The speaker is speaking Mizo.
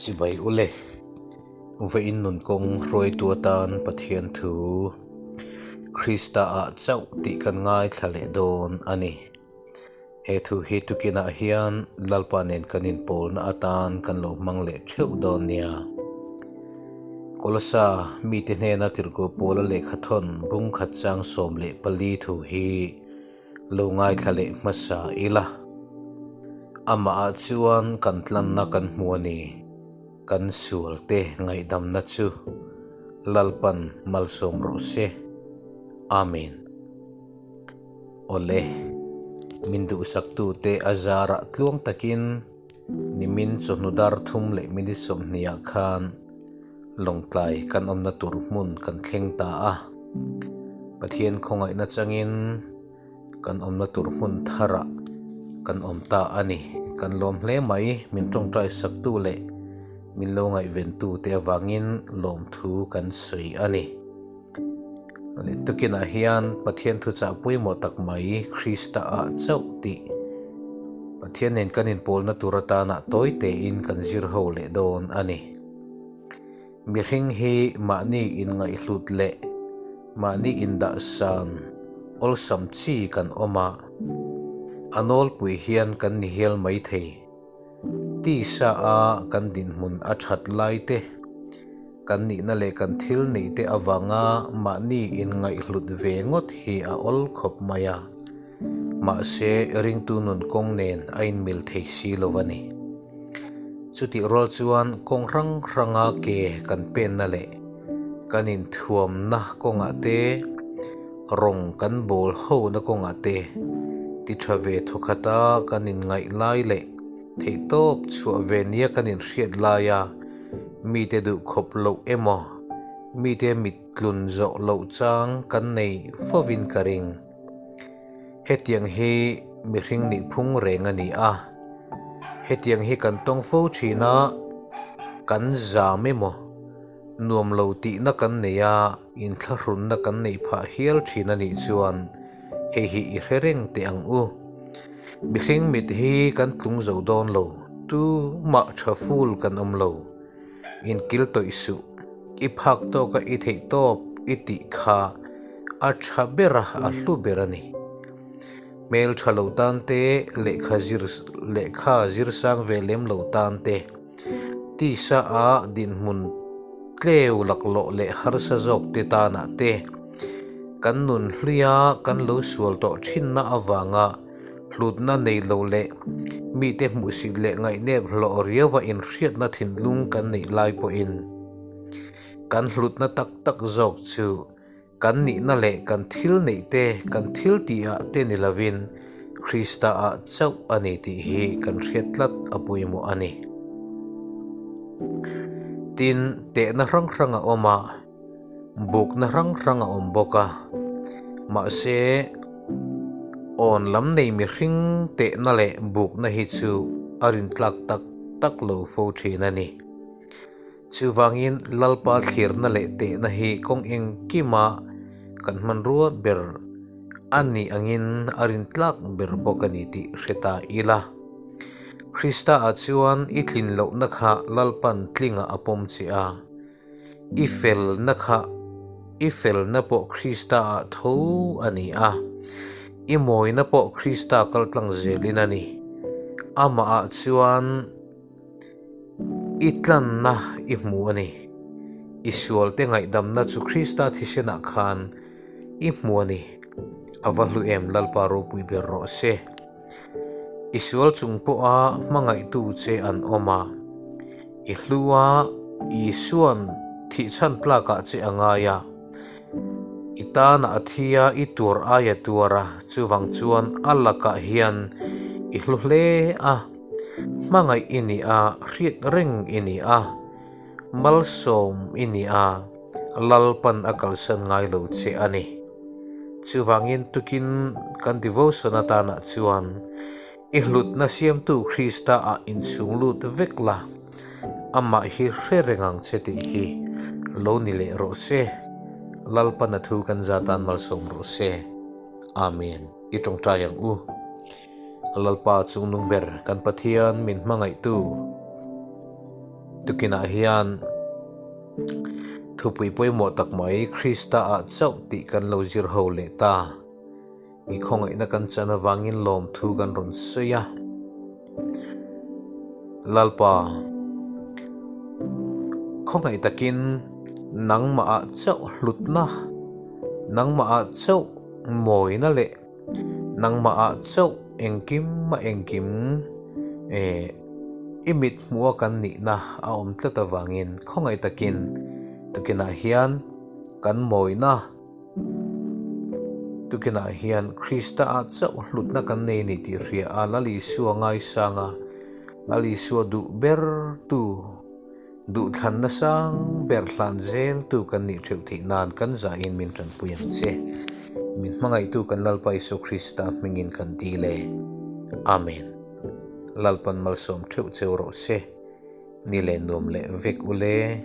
Chibai ule, vawiin nun kawng hruaitu atan Pathian thu Krista ah chauh tih kan ngaithla leh dawn a ni. He thu hi tukinah hian Lalpa nen kan inpawlna atan kan lo hmang leh theuh dawn nia. Kolosa mite hnena tirhkoh pawla lehkhathawn bungkhat chang 14 thu hi lo ngaithla leh hmasa ila. Amahah chuan kan tlanna kan hmu a ni. Kan sualte ngaihdamna chu Lalpan malsawm rawh se. Amen. Awle, min duhsaktute a zarah tluang takin nimin chawhnu dar thum leh minute sawmhnih ah khan Lawngtlai kan awmna tur hmun kan thleng ta a. Pathian khawngaihna changin kan awmna tur hmun tharah kan awm ta a ni. Kan lawm hle mai, min tawngtai saktu leh min lo ngaihventu te avangin lawmthu kan sawi a ni. Tukinah hian Pathian thuchah pawimawh tak mai Krista ah chauh tih Pathian nen kan inpawlna tur atana tawi tein kan zir ho leh dawn a ni. Mihring hi mahni inngaihhlut leh mahni indahsan awlsam chi kan awm a, a nawlpui hian kan ni hial maithei. Tisa a kan dinhmun a that lai te, kan nihna leh kan thil neih te avanga mahni inngaihhlut ve ngawt hi a awl khawp mai a, mahse ringtu nun kawng nen a inmil thei si lo a ni. Chutih rual chuan kawng hrang hranga ke kan penna leh kan inthuamna kawngah te, Rawng kan bawl hona kawngah te ti tha ve thawkhata kan inngaih lai leh theihtawp chhuah ve nia kan inhriat laia mite duh khawp loh emaw mite mit tlun zawh loh chang kan nei fovin ka ring. Hetiang hi mihring nih phung reng a ni a, hetiang hi kan tawng fo thin a, kan zam emaw nuam lo tihna kan nei a, Inthlahrunna kan neih phah hial thin a nih chuan hei hi i hre reng teh ang u. Mihring mit hi kan tlung zo dawn lo, tu mah tha ful kan awm lo. Inkil tawih suh, i phak tawka i theih tawp i tih kha a tha ber a, a hlu ber a ni. Hmel tha lo tan te, lehkha zir lehkha zir sang ve lem lo tan te, tisa a dinhmun tleu laklawh leh harsa zawk te tanah te, kan nun hluia kan lo sual tawh thinna avanga hlutna nei lo leh mite hmuhsit leh ngaihnep hlawh riauva inhriatna thinlung kan neih lai pawhin kan hlutna tak tak zawk chu Kan nihna leh kan thil neih te, kan thil tihah te ni lovin Krista-ah chauh a ni tih hi kan hriat tlat a pawimawh a ni. Tin, tehna hrang hrang a awm a, bukna hrang hrang a awm bawk a. Mahse, awn lam nei mihring tehna leh bukna hi chu a rintlak tak tak lo fo thin a ni. Chuvangin Lalpa thlirna leh tehna hi kawng engkima kan hmanrua ber a nih angin a rintlak ber bawk a ni tih hre ta ila. Krista-ah chuan i tlin lohna kha Lalpan tlingah a pawm che a, i felna kha i felna pawh Krista-ah tho a ni a, i mawina pawh Krista kaltlang zelin a ni. Amahah chuan. I tlanna i hmu a ni. I sualte ngaihdamna chu Krista thisenah khan i hmu a ni. A va hlu em Lalpa ropui ber rawh se. I sual chung pawha hmangaihtu che an awm a, i hlua Isua'n thihchhan tlakah che a ngai a, i tanah a thi a, i tuar aia tuar a, chuvang chuan a lakah hian i hlu hle a. Hmangaih i ni a, hriat reng i ni a, malsawm i ni a, Lalpan a kalsan ngai lo che a ni. Chuvangin tukin kan devotion atanah chuan i hlutna siamtu Krista ah inchhung lut vek la, amah hi hre reng ang che tih hi lo ni leh rawh se. Lalpan a thu kan za tan malsawm rawh se. Amen. I tawngtai ang u. Lalpa chungnung ber kan Pathian min hmangaihtu. Tukinah hian thupui pawimawh tak mai Krista-ah chauh tih kan lo zir ho leh ta. I khawngaihna kan chan avangin lawmthu kan rawn sawi a. Lalpa, khawngaih takin nangmahah chauh hlutna, nangmahah chauh mawina leh Nangmahah chauh engkim a engkim eh i mit hmuha kan nihna a awm tlat avangin khawngaih takin tukinah hian kan mawina tukinah hian Krista-ah chauh hlutna kan nei a ni tih hria a, Lal Isua ngaisanga Lal Isua duh bertu. Duhthlanna sang ber hlan zeltu kan nih theuh theih nan kan zahin min tanpui ang che. Min hmangaihtu kan Lalpa Isua Krista hmingin kan dil e. Amen. Lalpan malsawm theuh cheu rawh se. Ni leh nuam leh vek ule.